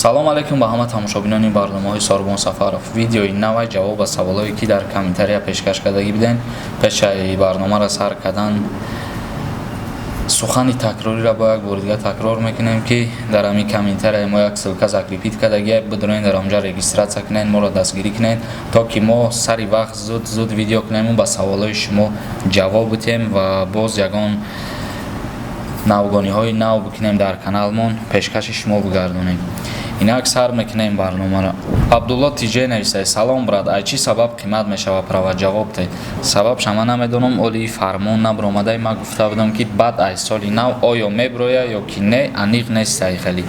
Салом алейкум ба ҳама тамошобинони барномаҳои Сорбон Сафаров. Видеои навай ҷавоб ба саволое, ки дар комментария пешкаш кардагӣ будем. Пешаи барномаро сар кардан сухани такрориро бо як бори дига такрор мекунем, ки дар ҳамин комментария мо як ссылка закрепить кардагия, бидурен, дар онҷа регистрация кунед, моро дастгирӣ кунед, то ки мо сари вақт зуд зуд видео кунему, ба саволҳои шумо ҷавоб битем ва боз ягон навгониҳои нав бикунем, дар каналмон пешкаши шумо бигардонем. Инак, сар мекунем барномаро. Абдулло Тиҷе нависае: «Салом, брат, ай чӣ сабаб қимат мешава права? Ҷавоб те». Сабаб шама намедонам, оли фармон набиромадай. Ман гуфта будам, ки баъд ай соли нав оё мебироя ё ки не, аниқ нестай хеле.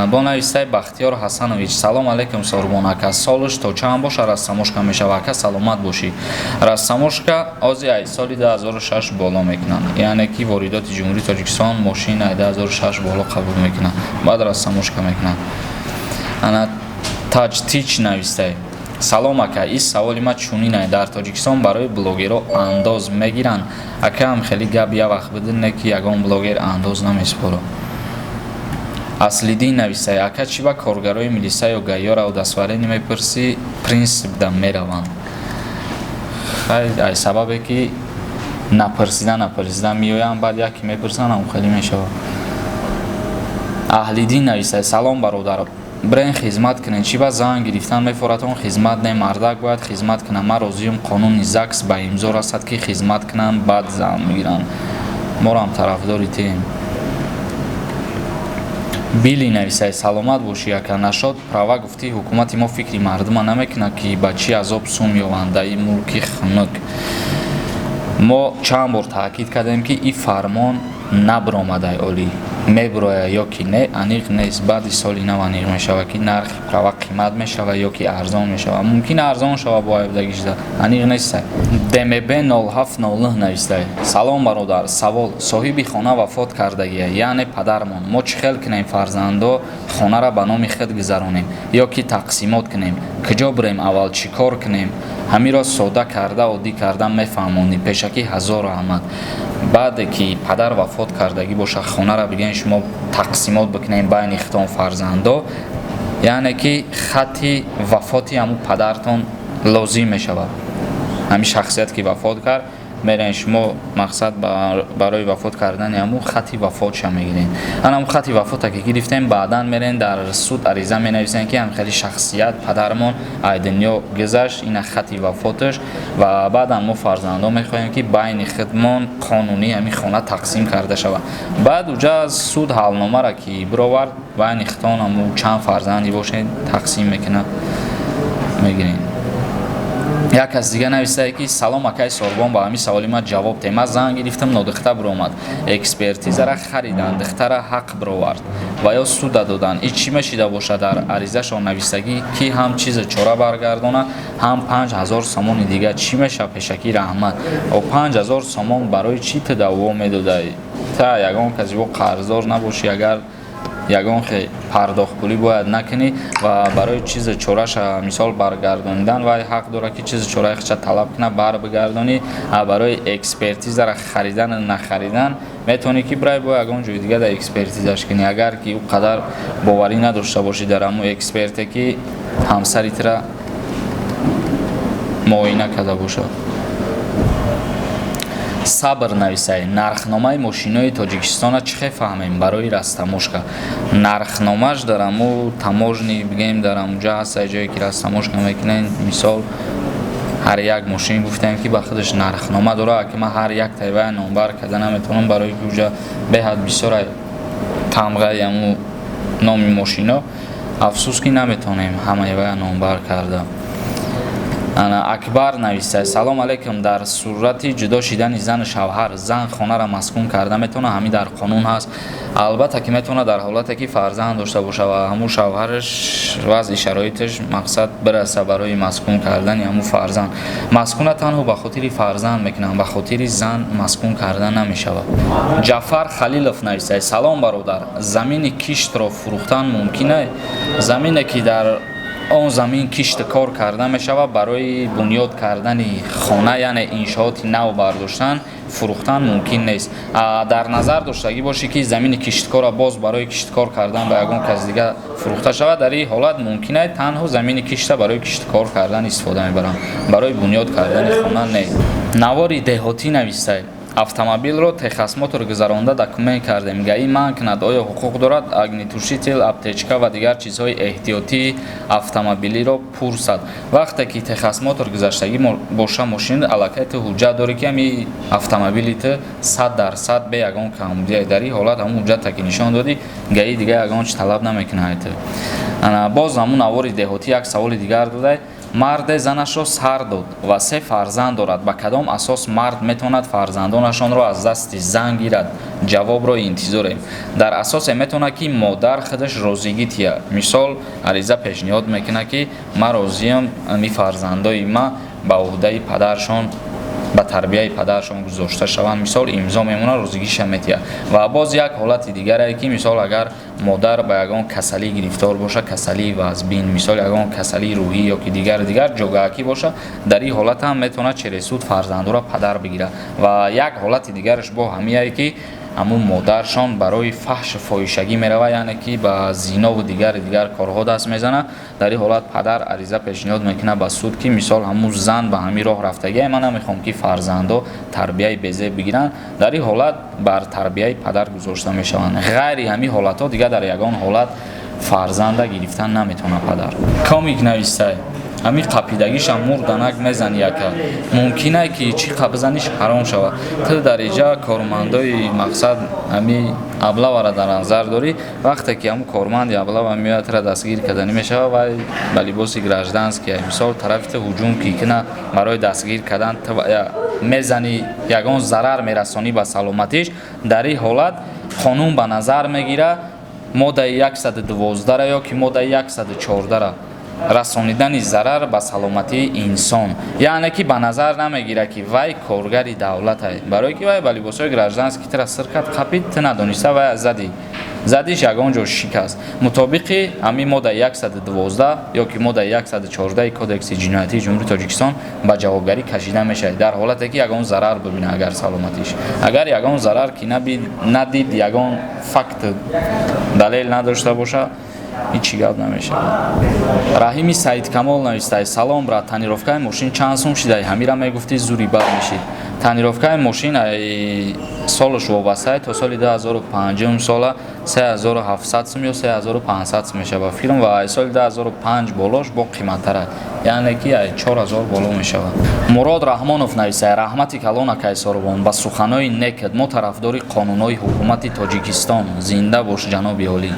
Бо навистай Бахтиёр Ҳасанович: «Салом алейкум, Сорбон ака, солш то чанд боша растаможка мешава?» Ака, саломат бошӣ. Растаможка ози ай соли 2006 боло мекунанд, яъне ки воридоти Ҷумҳурии Тоҷикистон мошин ай 2006 боло қабул мекунанд, баъд растаможка мекунанд. Ана Таҷтич навистай: «Салом, ака, ис саволи ма чунинай: дар Тоҷикистон барои блогерҳо андоз мегиранд?» Акаам, хеле гап як вақт бидине, ки ягон блогер андоз намеспорад. Аслиддин навистай: «Ака, чӣ ба коргарои милиса ё ГАИ-ёра удостоверение мепурсӣ, принсипда мераванд?» Хай, ай сабабе ки напурсида напурсида меоянд, баъд яке мепурсанд, ам хеле мешавад. Аҳлиддин навистай: «Салом, бародар, бирен хизмат кунед, чӣ ба зан гирифтан мефоратон? Хизмат не, мардак бояд хизмат кунад. Ман розиюм қонуни ЗАГС ба имзо расад, ки хизмат кунанд, баъд зан мегиранд. Морам тарафдори тем». Били нависай: «Саломат бошӣ, ака. Нашод права гуфтӣ, ҳукумати мо фикри мардума намекунад, ки ба чӣ азоб сум ёванд дар ин мулки хунук. Мо чанд бор таъкид кардем, ки ин фармон набиромадай, олӣ мебирояд ё ки не, аниқ нест. Баъди соли нав аниқ мешавад, ки нархи права қимат мешавад ё ки арзон мешавад. Мумкин арзон шавад, бо айбдагишда аниқ нестай». ДМБ 0709 навистай: «Салом, бародар, савол: соҳиби хона вафот кардагия, яъне падармон. Мо чӣ хел кунем? Фарзандо хонара ба номи худ гузаронем ё ки тақсимот кунем? Куҷо бирем, аввал чӣ кор кунем? Ҳамиро сода карда, оддӣ карда мефаҳмонӣ. Пешакӣ ҳазор раҳмат». Баъде ки падар вафот кардагӣ бошад, хонара бигӯен шумо тақсимот бикунем байни худтон, фарзандо, яъне ки хати вафоти ҳамун падартон лозим мешавад. Ҳамин шахсият ки вафот кард, мерен шумо, мақсад, барои вафот кардани ҳамун хати вафотша мегирем. Ана ҳамун хати вафота ки гирифтем, баъдан мерен, дар суд ариза менависем, ки ҳам хеле шахсият падармон ай дунё гузашт, ина хати вафоташ, ва баъдан мо фарзандон мехоҳем, ки байни худмон қонунӣ ҳамин хона тақсим карда шавад. Баъд уҷа суд ҳалномаро ки бировард, байни худтон ҳамун чанд фарзанде бошед, тақсим мекунад, мегирем. Як кас дига нависае, ки: «Салом, акай Сорбон, ба ҳамин саволи ман ҷавоб те. Ман зан гирифтам, нодухта биромад, экспертизара харидан, духтара ҳақ бировард ва ё суда доданд. И чӣ мешида бошад? Дар аризашон нависагӣ, ки ҳам чизе чора баргардона, ҳам 5000 сомони дига. Чӣ мешавад? Пешакӣ раҳмат». О, 5000 сомон барои чӣ ту даъво медодай? Та ягон каси бо қарздор набошӣ, агар ягон хе пардохтпулӣ бояд накунӣ. Ва барои чизи чораша, мисол, баргардонидан, вай ҳақ дорад, ки чизи чораи худша талаб кунад, бар бигардонӣ. А барои экспертизара харидану нахаридан метавонӣ, ки бирай бо ягон ҷои дига да экспертизаш кунӣ, агар ки ӯ қадар боварӣ надошта бошӣ дар ҳамун эксперте, ки ҳамсари тира муоина карда бошад. Сабр нависай: «Нархномаи мошинои Тоҷикистона чӣ хел фаҳмем барои растаможка?» Нархномаш дар ҳаму таможни, бигем, дар ҳамуҷа ҳаста, ҷое ки растаможка мекунем. Мисол, ҳар як мошин, гуфтем, ки ба худаш нархнома дорад, ки ман ҳар як тайвая номбар карда наметавонам, барои ки уҷа беҳад бисёр тамғаи ҳаму номи мошино. Афсӯс, ки наметавонем ҳамаи вая номбар карда. Ана Акбар нависад: «Салом алейкум, дар сурати ҷудо шидани зану шавҳар зан хонара маскун карда метавонад? Ҳамин дар қонун ҳаст?» Албатта, ки метавонад, дар ҳолате ки фарзанд дошта бошад ва ҳамун шавҳараш вазъи шароиташ, мақсад, бираса барои маскун кардани ҳамун фарзанд. Маскуна танҳо ба хотири фарзанд мекунанд, ба хотири зан маскун карда намешавад. Ҷафар Халилов нависад: «Салом, бародар, замини киштро фурӯхтан мумкин?» Замине ки дар он замин кишту кор карда мешавад, барои бунёд кардани хона, яъне иншооти нав бардоштан. Фурӯхтан мумкин нест. Дар назар доштагӣ бошӣ, ки замини кишткорро боз барои кишткор кардан ба ягон кас дига фурӯхта шавад. Дар ин ҳолат мумкин аст, танҳо замини кишта барои кишткор кардан истифода мебаранд, барои бунёд кардани хона не. Навори деҳотӣ навистай: автомобилро техосмотр гузаронда, документ кардем, ГАИ манъ кунад, оё ҳуқуқ дорад огнетушитель, аптечка ва дигар чизҳои эҳтиётии автомобилиро пурсад? Вақте ки техосмотр гузаштагӣ боша мошин, аллакай ту ҳуҷҷат дорӣ, ки ҳами автомобили ту 100% бе ягон камбудия. Дар ин ҳолат ҳамун ҳуҷҷате ки нишон додӣ, ГАИ дига ягон чи талаб намекунад. Ту боз ҳамун навори деҳотӣ як саволи дигар додай: марде занашро сар дод ва се фарзанд дорад. Ба кадом асос мард метавонад фарзандонашонро аз дасти зан гирад? Ҷавобро интизорем. Дар асосе метавонад, ки модар худаш розигӣ тия. Мисол, ариза пешниҳод мекунад, ки ман розиям, ами фарзандои ма ба ӯҳдаи падаршон, ба тарбияи падаршон гузошта шаванд. Мисол, имзо мемонад, розигиша метиҳад. Ва боз як ҳолати дигаре, ки мисол, агар модар ба ягон касалӣ гирифтор боша, касалии вазбин, мисол, ягон касалии рӯҳӣ ё ки дигар дигар ҷогаакӣ боша, дар ин ҳолат ҳам метавонад через суд фарзандоро падар бигирад. Ва як ҳолати дигараш бо ҳамияе, ки ҳамун модаршон барои фаҳшу фоҳишагӣ меравад, яъне ки ба зинову дигари дигар корҳо даст мезанад. Дар ин ҳолат падар ариза пешниҳод мекунад ба суд, ки мисол, ҳамун зан ба ҳамин роҳ рафтагия, ман намехоҳам, ки фарзандо тарбияи безеб бигиранд. Дар ин ҳолат бар тарбияи падар гузошта мешаванд. Ғайри ҳамин ҳолатҳо дигар дар ягон ҳолат фарзанда гирифтан наметавонад падар. Комик навистай: ҳамин қапидагиша мурданак мезани, яка мумкинае, ки чӣ бизаниш ҳаром шавад. Ту дар иҷа кормандои, мақсад, ҳами облавара дар назар дорӣ. Вақте ки ҳамун корманди облава меояд, тура дастгир карданӣ мешавад, вай ба либоси гражданский, мисол, тарафи ту ҳуҷум ки кина, барои дастгир кардан ту мезанӣ, ягон зарар мерасонӣ ба саломатиш, дар ин ҳолат қонун ба назар мегирад моддаи 112 ё ки моддаи 114, расонидани зарар ба саломатии инсон. Яъне ки ба назар намегирад, ки вай коргари давлате, барое ки вай ба либосҳои гражданский тира сир кард, қапид, ту надониста вай задӣ, задиш, ягон ҷо шикаст, мутобиқи ҳамин моддаи 112 ё ки моддаи 114 Кодекси ҷиноятии Ҷумҳурии Тоҷикистон ба ҷавобгарӣ кашида мешавад, дар ҳолате ки ягон зарар бибинад. Агар саломатиш, агар ягон зарар ки надид, ягон факт, далел надошта боша, ҳичи гап намешавад. Раҳими Саидкамол навистае: салом, брат, тонировкаи мошин чанд сум шидай? Ҳамира мегуфтӣ, зури бад мешид. Тонировкаи мошин ай солаш вобастае. То соли 2005 сола 3700 сум ё 3500 сум мешавад филм, ва ай соли 2005 болош бо қиматтара, яъне ки ай 4000 боло мешавад. Мурод Раҳмонов нависае: раҳмати калон, акай Сорбон, ба суханои некат. Мо тарафдори қонунҳои ҳукумати Тоҷикистон. Зинда бош, ҷаноби олӣ.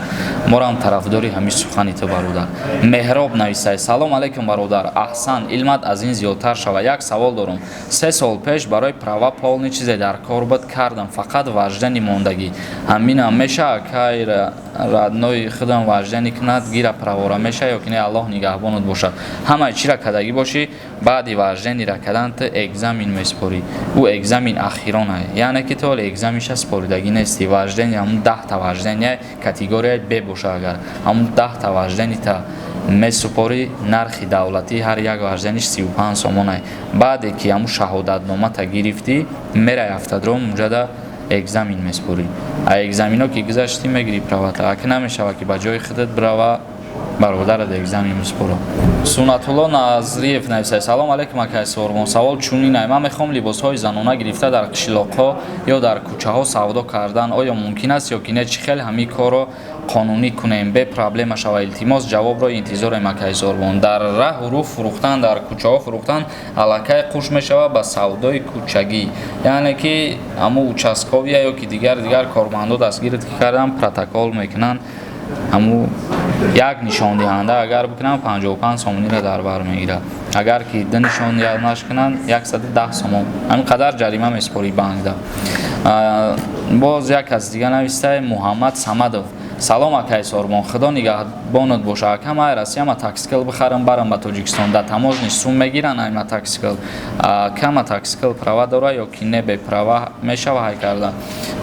Морам тарафдори ҳамин сухани ту, бародар. Меҳроб нависае: салом алейкум, бародар, аҳсан, илмат аз ин зиёдтар шава. Як савол дорам. 3 сол пеш барои права полный чизе дар кор буд, кардам, фақат вождение мондагӣ. Ҳаминам меша? Акай родной худам вождение кунад, гира, правора меша ё ки не? Аллоҳ нигаҳбонат бошад. Ҳамаи чира кардагӣ бошӣ, баъди вождениера кардан ту экзамен месупорӣ. Ӯ экзамен ахиронае, яъне ки ту ҳоле экзаменша супоридагӣ нестӣ. Вождение ҳамун 10-та вождение категорияи б боша, агар ҳамун 10-та вождениета месупорӣ, нархи давлатӣ ҳар як вождениш 35 сомонае. Баъде ки ҳамун шаҳодатномата гирифтӣ, мерай автодром, муҷада экзамен месупорӣ. А экзамено ки гузаштӣ, мегирӣ правата. Аки намешавад, ки ба ҷои худат бирава, бародарат экзамен месупора. Сунатулло Назриев нависад: салом алейкум, акай Сорбон, савол чунин: ман мехоҳам либосҳои занона гирифта, дар қишлоқҳо ё дар кӯчаҳо савдо кардан. Оё мумкин аст ё ки не? Чӣ хел ҳамин корро қонунӣ кунем, бе проблема шава? Илтимос, ҷавобро интизорем, акай Сорбон. Дар раҳу рӯ фурӯхтан, дар кӯчаҳо фурӯхтан аллакай қуш мешавад ба савдои кӯчагӣ, яъне ки ҳамун участковый ё ки дигар дигар кормандо дастгират ки кардан, протокол мекунанд. Ҳамун як нишондиҳанда агар бикунанд, 55 сомониро дар бар мегирад, агар ки ду нишондиҳандаш кунанд, 110 сомон. Ҳамин қадар ҷарима месупорӣ банкда. Боз як кас дига навистае, Муҳаммад Самадов: салом, акай Сорбон, худо нигаҳбонат боша. Ака, ман Россия мотоксикл бихарам, барам ба Тоҷикистон, дар таможни сум мегиранд? Ай мотоксикл ка мотоксикл права дора ё ки не, беправа мешава ҳай карда?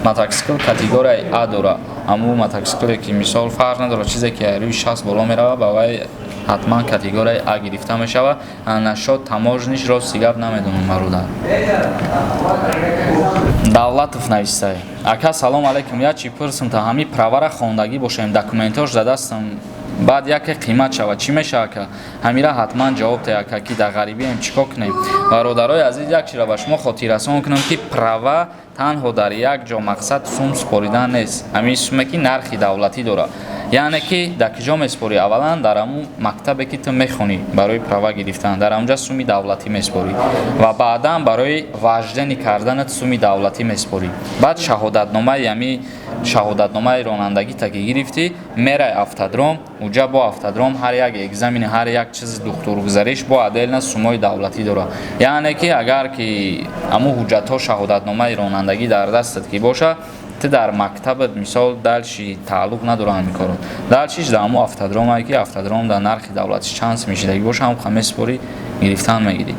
Мотоксикл категорияи А дора. Ҳамун мотосикле ки, мисол, фарқ надорад, чизе ки рӯи 60 боло меравад, ба вай ҳатман категорияи А гирифта мешавад. Насчёт таможня ш, рости гап, намедонам, бародар. Давлатов навистай: ака, салом алейкум, як чӣ пурсум, та ҳамин права ра хондагӣ бошем, документош да дастам, баъд яке қимат шавад, чӣ мешавад, ака? Ҳамира ҳатман ҷавоб те, ака, ки дар ғарибием, чӣ кор кунем? Бародарои азиз, як чиро ба шумо хотиррасон кунам, ки права танҳо дар як ҷо мақсад сум супоридан нест. Ҳамин суме ки нархи давлатӣ дорад, яъне ки дар куҷо месупорӣ? Аввалан, дар ҳамун мактабе ки ту мехонӣ барои права гирифтан, дар ҳамунҷа суми давлатӣ месупорӣ ва баъдан барои вождение карданат суми давлатӣ месупорӣ. Баъд шаҳодатномаи, ҳами шаҳодатномаи ронандагита ки гирифтӣ, мерай автодром. Уҷа бо автодром ҳар як экзамени, ҳар як чизи духтургузариш бо отдельно сумои давлатӣ дорад. Яъне ки агар ки ҳамун ҳуҷҷатҳо, шаҳодатномаи ронандагӣ дар дастат ки боша, ту дар мактабат, мисол, дальше тааллуқ надорад ҳамин корот. Дальше ш дар ҳамун автодромае ки автодром дар нархи давлатӣ чанд сум мешидагӣ боша, ҳамон месупорӣ, гирифтан мегирӣ.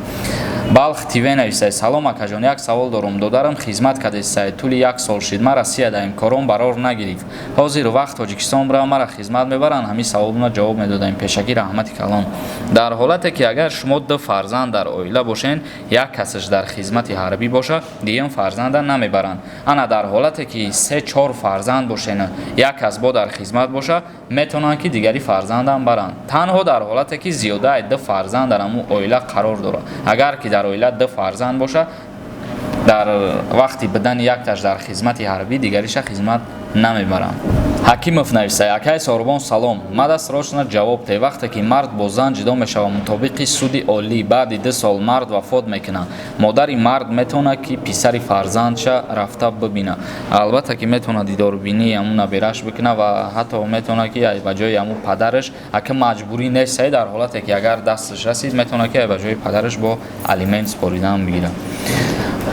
Балх ТВ нависай: салом, акаҷон, як савол дорум. Додарам хизмат кардесай, тӯли як сол шид. Ман Россия даем, кором барор нагирифт. Ҳозир вақт Тоҷикистон бирам, мара хизмат мебаранд? Ҳамин саволуна ҷавоб медодаем. Пешакӣ раҳмати калон. Дар ҳолате ки агар шумо ду фарзанд дар оила бошен, як касаш дар хизмати ҳарбӣ боша, дуюм фарзанда намебаранд. Ана дар ҳолате ки се, чор фарзанд бошен, як кас бо дар хизмат боша, метавонанд ки дигари фарзандам баранд. Танҳо дар ҳолате ки зиёдаи ду фарзанд дар ҳамун оила қарор дорад. Агар ки дар оила ду фарзанд боша, дар вақти бидани якташ дар хизмати ҳарбӣ, дигариша хизмат намебаранд. Ҳакимов нависай: акай Сорбон, салом, мада срочно ҷавоб те. Вақте ки мард бо зан ҷудо мешавад, мутобиқи суди олӣ, баъди 2 сол мард вафот мекунад, модари мард метавонад ки писари фарзандша рафта бибинад? Албатта ки метавонад дидорбинии ҳамун набераш бикунад ва ҳатто метавонад ки ба ҷои ҳамун падараш, ака, маҷбурӣ нестай. Дар ҳолате ки агар дасташ расид, метавонад ки ба ҷои падараш бо алимент супоридан бигирад.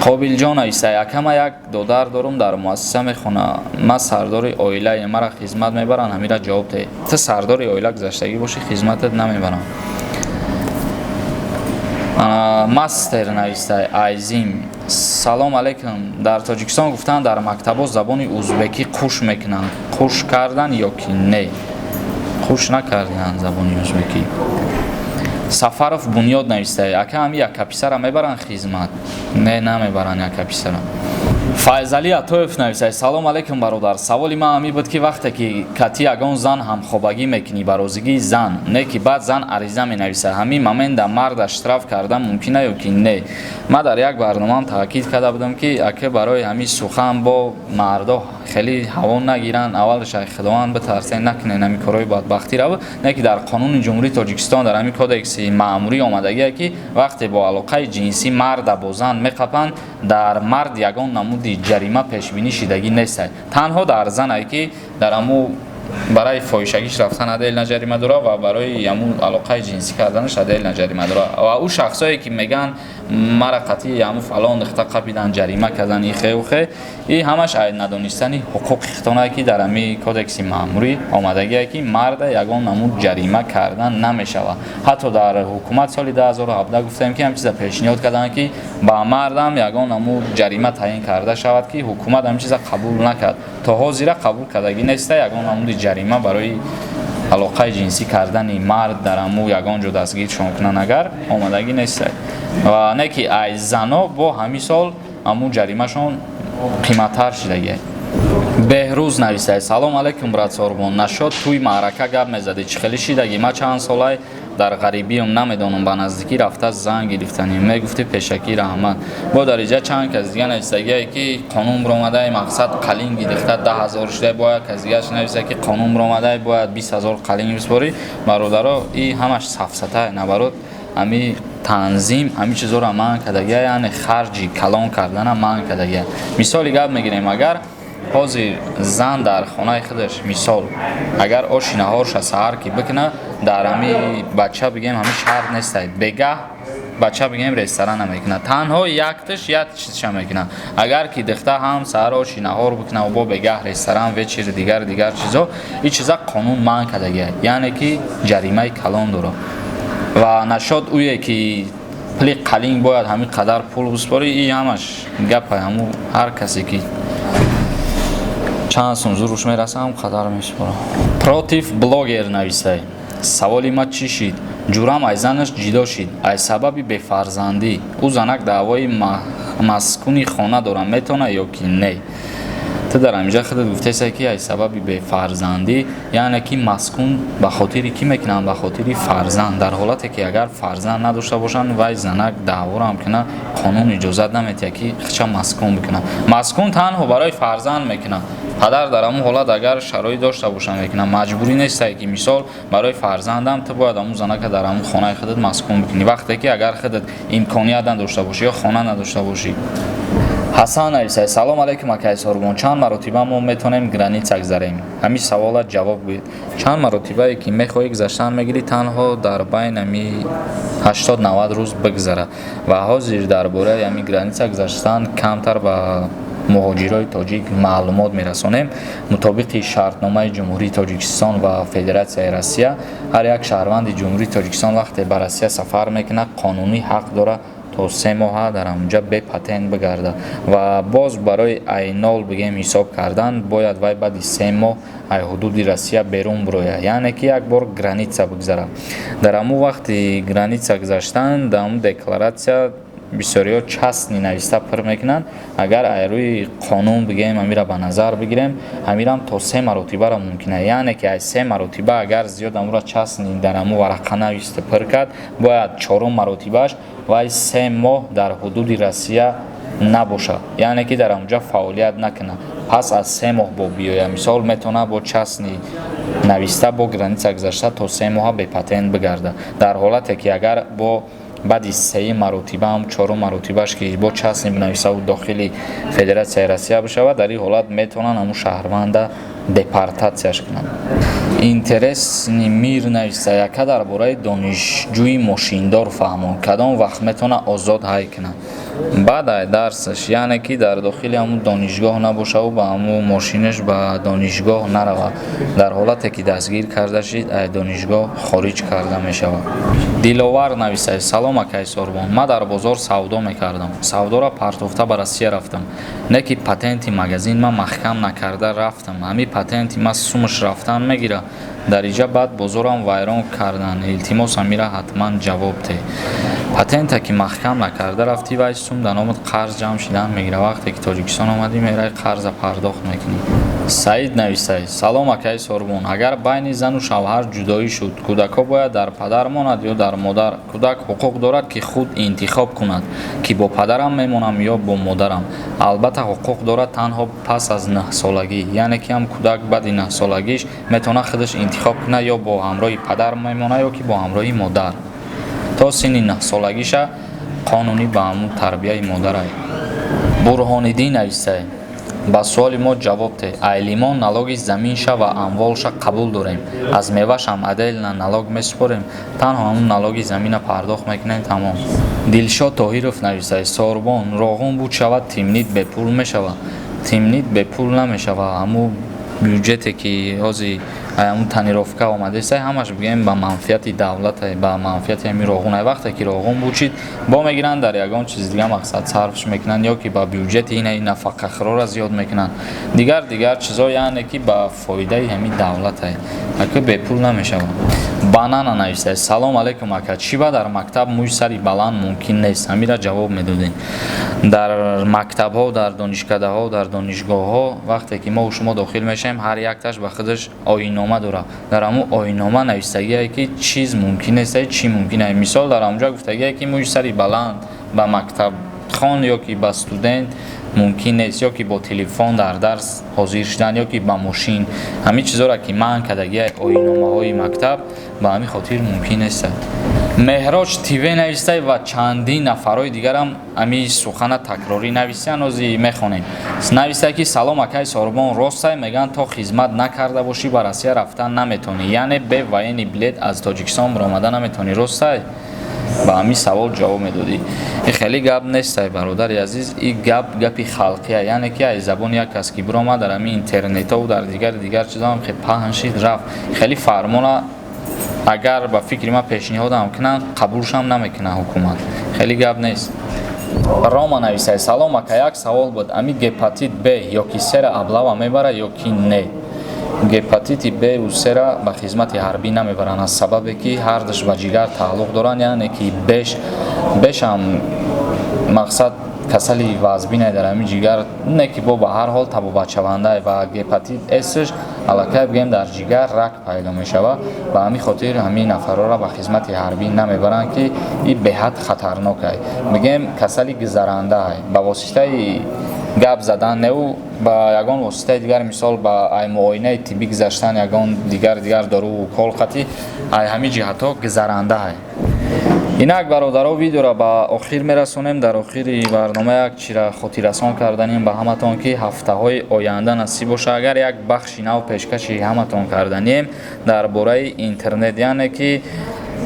Қобилҷон нависай: ака, ма як додар дорум, дар муассиса мехона, ма сардори оилае, мара хизмат мебаранд? Ҳамира ҷавоб де. Ту сардори оила гузаштагӣ бошӣ, хизматат намебарам. Мастер навистай: айзим, салом алейкум, дар Тоҷикистон гуфтанд, дар мактабҳо забони узбекӣ қуш мекунанд. Қуш кардан ё ки не? Қуш накардианд забони узбекӣ. Сафаров Бунёд навистай: ака, ҳами яка писара мебаранд хизмат? Не, намебаранд яка писара. Файзалӣ Атоев нависай: салом алейкум, бародар, саволи ман ҳамин буд, ки вақте ки кати ягон зан ҳамхобагӣ мекунӣ, ба розигии зан, не ки баъд зан ариза менависад, ҳамин момента марда штраф кардан мумкина ё ки не? Ман дар як барномаам таъкид карда будам, ки ака, барои ҳамин сухан бо мардо хеле ҳаво нагиранд, аввалаш ай Худованд битарсен, накунен ҳамин корҳои бадбахтиро. Не ки дар қонуни Ҷумҳурии Тоҷикистон, дар ҳамин кодекси маъмурӣ омадагие, ки вақте бо алоқаи ҷинсӣ марда бо зан меқапанд, дар мард ягон намуди ҷарима пешбинӣ шидагӣ нестай. Танҳо дар занае, ки дар ҳамун барои фоҳишагиш рафтан отдельно ҷарима дорад ва барои ҳамун алоқаи ҷинсӣ карданаш отдельно ҷарима дорад. Ва ӯ шахсое ки мегӯянд, мара қатъи ҳамун фалон нуқта қапидан, ҷарима кардан, ихеу хе, и ҳамаш ай надонистани ҳуқуқи хитонае, ки дар ҳамин кодекси маъмурӣ омадагие, ки марда ягон намуд ҷарима кардан намешавад. Ҳатто дар ҳукумат соли 2017 гуфтем, ки ҳам чиза пешниҳод карданд, ки ба мардам ягон намуд ҷарима таъин карда шавад, ки ҳукумат ҳамин чиза қабул накард. То ҳозира қабул кардагӣ неста ягон намуди ҷарима барои алоқаи ҷинсӣ кардани мард. Дар ҳаму ягон ҷо дастгиршон кунанд агар, омадагӣ неста. Ва не ки ай зано бо ҳамин сол ҳамун ҷаримашон қиматтар шидагия. Беҳрӯз нависай: салом алейкум, брат Сорбон, нашод тӯй маърака гап мезадӣ, чӣ хеле шидагӣ? Ма чанд солай дар ғарибиам, намедонам, ба наздикӣ рафта зан гирифтанӣ, мегуфти. Пешакӣ раҳмат. Бо дар иҷа чанд кас дига нависагие, ки қонун биромадаи, мақсад қалин гирифта 10 000 шуда. Бояд кас дигааш нависа, ки қонун биромадаи, бояд 20 000 қалин бисупорӣ. Бародаро, и ҳамаш сафсата. Наоборот, ҳами танзим ҳамин чизоро манъ кардагия, яъне харҷи калон кардана манъ кардагия. Мисоли гап мегирем: агар ҳозир зан дар хонаи худаш, мисол, агар оши наҳорша саҳар ки бикуна, дар ҳами бача бигем, ҳами шарт нестай, бегаҳ бача бигем ресторана мекунад, танҳо якташ як чизша мекунад. Агар ки дихта ҳам саҳар оши наҳор бикунад, бо бегаҳ ресторан, вечер, дигар дигар чизо, ин чиза қонун манъ кардагия, яъне ки ҷаримаи калон дорад. Ва нашод ӯе ки пули қалинг бояд ҳамин қадар пул бисупорӣ, и ҳамаш гапа. Ҳаму ҳар касе ки Чанд сум зуруш мерасам, қадар месупорам. Против блогер нависай: саволи ма чӣ шид? Ҷурам ай занаш ҷидо шид ай сабаби бефарзандӣ. Ӯ занак даъвои маскуни хона дорам, метавона ё ки не? Ту дар ҳаминҷа худат гуфтесай, ки ай сабаби бефарзандӣ, яъне ки маскун ба хотири кӣ мекунанд? Ба хотири фарзанд. Дар ҳолате ки агар фарзанд надошта бошанд, вай занак даъворам кунад, қонун иҷозат наметиҳад, ки хича маскун бикунад. Маскун танҳо барои фарзанд мекунад. Падар дар ҳамун ҳолат агар шароит дошта боша, мекунад. Маҷбурӣ нестай, ки мисол барои фарзандам ту бояд ҳамун занака дар ҳамун хонаи худат маскун бикунӣ, вақте ки агар худат имконият надошта бошӣ ё хона надошта бошӣ. Ҳасан нависай: салом алейкум, акай Сорбон, чанд маротиба мо метавонем граница гузарем? Ҳамин саволат ҷавоб гӯед. Чанд маротибае ки мехоҳӣ, гузаштан мегирӣ, танҳо дар байн ами 80-90 рӯз бигзара. Ва ҳозир дар бораи ҳамин граница гузаштан камтар ба муҳоҷирои тоҷик маълумот мерасонем. Мутобиқи шартномаи Ҷумҳурии Тоҷикистон ва Федератсияи Россия, ҳар як шаҳрванди Ҷумҳурии Тоҷикистон вақте ба Россия сафар мекунад, қонунӣ ҳақ дорад то 3 моҳа дар ҳамонҷа бепатент бигарда. Ва боз барои айнол бигем ҳисоб кардан, бояд вай баъди 3 моҳ ай ҳудуди Россия берун бирояд, яъне ки як бор граница бигзарад. Дар ҳамун вақти граница гузаштан, дар ҳамун декларатсия бисёриҳо частный нависта пур мекунанд. Агар ай рӯи қонун бигем, ҳамира ба назар бигирем, ҳамирам то се маротибаро мумкин аст, яъне ки ай се маротиба агар зиёд ҳамура частный дар ҳамун варақа нависта пур кард, бояд чорум маротибааш вай 3 моҳ дар ҳудуди Россия набошад, яъне ки дар ҳамонҷа фаъолият накунад. Пас аз 3 моҳ бо биёяд, мисол, метавонад бо частный нависта бо граница гузашта то 3 моҳа бепатент бигарда. Дар ҳолате ки агар бо баъди сеюм маротиба ҳам, чорум маротибаш ки бо частный бинависаву дохили Федератсияи Россия бишавад, дар ин ҳолат метавонанд ҳамун шаҳрванда депортатсияш кунанд. Интересный мир нависта: яка, дар бораи донишҷӯи мошиндор фаҳмон, кадом вақт метавонад озод ҳай кунад? Баъд ай дарсаш, яъне ки дар дохили ҳамун донишгоҳ набошаву ба ҳамун мошинаш ба донишгоҳ наравад. Дар ҳолате ки дастгир карда шид, ай донишгоҳ хориҷ карда мешавад. Диловар нависад: салом, акай Сорбон, ман дар бозор савдо мекардам, савдоро партофта ба Россия рафтам, не ки патенти магазин ман маҳкам накарда рафтам. Ҳамин патенти ман сумаш рафтан мегирад дар иҷа, баъд бозорам вайрон карданд. Илтимос, амира ҳатман ҷавоб деҳ. Патента ки маҳкам накарда рафтӣ, вай сум дар номат қарз ҷамъ шидан мегирад. Вақте ки Тоҷикистон омадӣ, мераи, қарза пардохт мекунӣ. Саид нависай: салом, акаи Сорбон, агар байни зану шавҳар ҷудоӣ шуд, кӯдакҳо бояд дар падар монад ё дар модар? Кӯдак ҳуқуқ дорад, ки худ интихоб кунад, ки бо падарам мемонам ё бо модарам? Албатта, ҳуқуқ дорад, танҳо пас аз 9-солагӣ, яъне ки ҳам кӯдак баъди 9-солагиш метавонад худаш интихоб кунад, ё бо ҳамроҳи падар мемонад, ё ки бо ҳамроҳи модар. То синни 9-солагиша қонунӣ ба ҳамун тарбияи модарай. Бурҳониддин нависай: ба суоли мо ҷавоб деҳ. Ай лимон налоги заминша ва амволша қабул дорем, аз мевашам отдельно налог месупорем, танҳо ҳамун налоги замина пардохт мекунем, тамом. Дилшод Тоҳиров нависай: Сорбон, роғун буд шавад, тимнит бепул мешавад? Тимнит бепул намешавад. Ҳамун бюҷете ки ҳозир ҳамун тонировка омадеста, ҳамаш бигӯем ба манфиати давлата, ба манфиати ҳамин роғун. Вақте ки роғун бучид, бо мегиранд, дар ягон чизи дига мақсад сарфш мекунанд, ё ки ба бюҷети ина нафақахӯрора зиёд мекунанд, дигар дигар чизо, яъне ки ба фоидаи ҳамин давлата, ака, бепул намешавад. Банана нависад: салом алейкум, ака, чӣ ба дар мактаб мӯи сари баланд мумкин нест? Ҳамира ҷавоб медодем. Дар мактабҳо, дар донишкадаҳо, дар донишгоҳҳо вақте ки мо шумо дохил мешавем, ҳар якташ ба худаш оиннома дорад. Дар ҳамун оиннома навистагие, ки чиз мумкин нест, чӣ мумкин аст. Мисол, дар ҳамунҷо гуфтагие, ки мӯи сари баланд ба мактабхон ё ки ба студент мумкин нест, ё ки бо телефон дар дарс ҳозир шудан, ё ки ба мошин. Ҳамин чизоро ки манъ кардагия оинномаҳои мактаб, ба ҳамин хотир мумкин нест. Меҳроҷ ТВ навистай ва чандин нафарҳои дигарам ҳамин сухана такрорӣ нависиян, ози мехонем. Навистай, ки салом, акай Сорбон, ростай, мегӯянд, то хизмат накарда бошӣ, ба Россия рафтан наметавонӣ, яъне бе военный билет аз Тоҷикистон баромада наметавонӣ, ростай? Ба ҳамин савол ҷавоб медодӣ. И хеле гап нестай, бародари азиз, и гап гапи халқия, яъне ки аз забони як кас ки биромад, дар ҳамин интернетову дар дигари дигар чизоам хе паҳн шид, рафт. Хеле фармона агар ба фикри ман пешниҳодам кунанд, қабулшам намекунад ҳукумат. Хеле гап нест. Рома нависай: «Салом, ака, як савол буд. Ами гепатит Б ёки Сера облава мебара ё ки не?» Гепатити Бу Сера ба хизмати ҳарбӣ намебаранд, аз сабабе ки ҳардуш ба ҷигар тааллуқ доранд, яъне ки беш бешам мақсад касали вазбине дар ҳамин ҷигар, не ки бо ба ҳар ҳол табобатшаванда, ва гепатит Сш аллакай бигем дар ҷигар рак пайдо мешавад. Ба ҳамин хотир ҳамин нафарҳоро ба хизмати ҳарбӣ намебаранд, ки ин беҳад хатарнок ай, бигем касали гузарандаай, ба воситаи гап задан неу ба ягон воситаи дигар, мисол ба ай муоинаи тиббӣ гузаштан, ягон дигар дигар доруву укол қатӣ, ай ҳамин ҷиҳатҳо гузарандаай. Инак, бародаро, видеоро ба охир мерасонем. Дар охири барнома як чира хотиррасон карданем ба ҳаматон, ки ҳафтаҳои оянда насиб боша агар, як бахши нав пешкаши ҳаматон карданием дар бораи интернет, яъне ки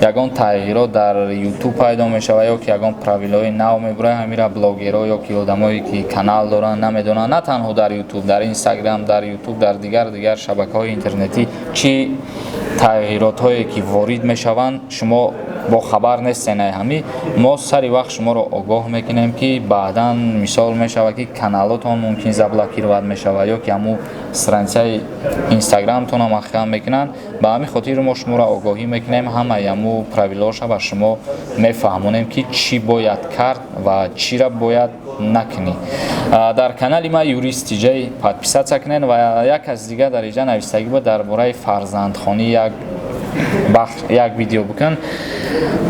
ягон тағйирот дар Ютуб пайдо мешавад ё ки ягон правила ҳои нав мебурад, ҳамира блогерҳо ё ки одамое ки канал доранд, намедонанд, на танҳо дар Ютуб, дар Инстаграм, дар Ютуб, дар дигар дигар шабакаҳои интернетӣ чӣ тағйиротҳое ки ворид мешаванд, шумо бохабар нестен. Ай ҳамин мо сари вақт шуморо огоҳ мекунем, ки баъдан мисол мешавад, ки каналотон мумкин заблокировать мешавад ё ки ҳамун страница и Инстаграмтонам маҳкам мекунанд. Ба ҳамин хотир мо шуморо огоҳӣ мекунем, ҳамаи ҳамун правила ҳоша ба шумо мефаҳмонем, ки чӣ бояд кард ва чиро бояд накунӣ. Дар канали ма Юрист Тиҷай подписаться кунед. Ва як аз дигар дар инҷа навистагӣ буд дар бораи фарзандхонӣ як бахш, як видео бикун.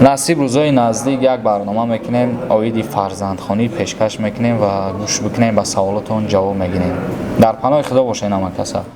Насиб, рӯзҳои наздик як барнома мекунем оиди фарзандхонӣ, пешкаш мекунем ва гӯш бикунем, ба саволотон ҷавоб мегирем. Дар паноҳи Худо бошед, ҳама каса.